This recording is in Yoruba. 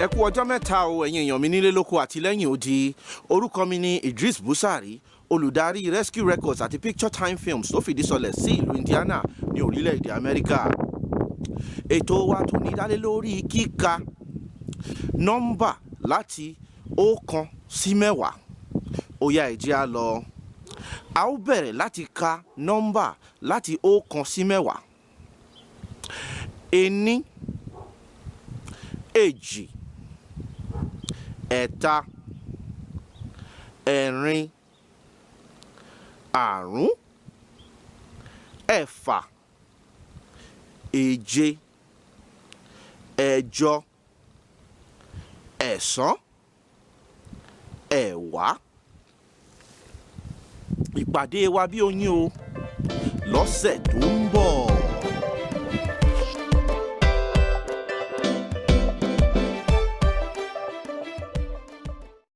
Ẹ kú ọjọ́ mẹ́ta o, ẹ̀yin èèyàn mi nílé lóko àti lẹ́yìn odi. Orúkọ mi ni Idris Busari, olùdarí Rescue Records àti Picture Time Films tó fìdí sọlẹ̀ sí ìlú Indiana ní orílẹ̀-èdè Amẹ́ríkà. Ètò wa tòní dálé lórí kíka nọ́mbà láti 1 sí 10. Ó yá, ẹ jẹ́ á lọ. A ó bẹ̀rẹ̀ láti ka nọ́mbà láti 1 sí 10. 1, 2, 3, 4, 5, 6, 7, 8, 9, 10. Ìpàdé wa bí oyin o lọ́sẹ̀ tó ń bọ̀.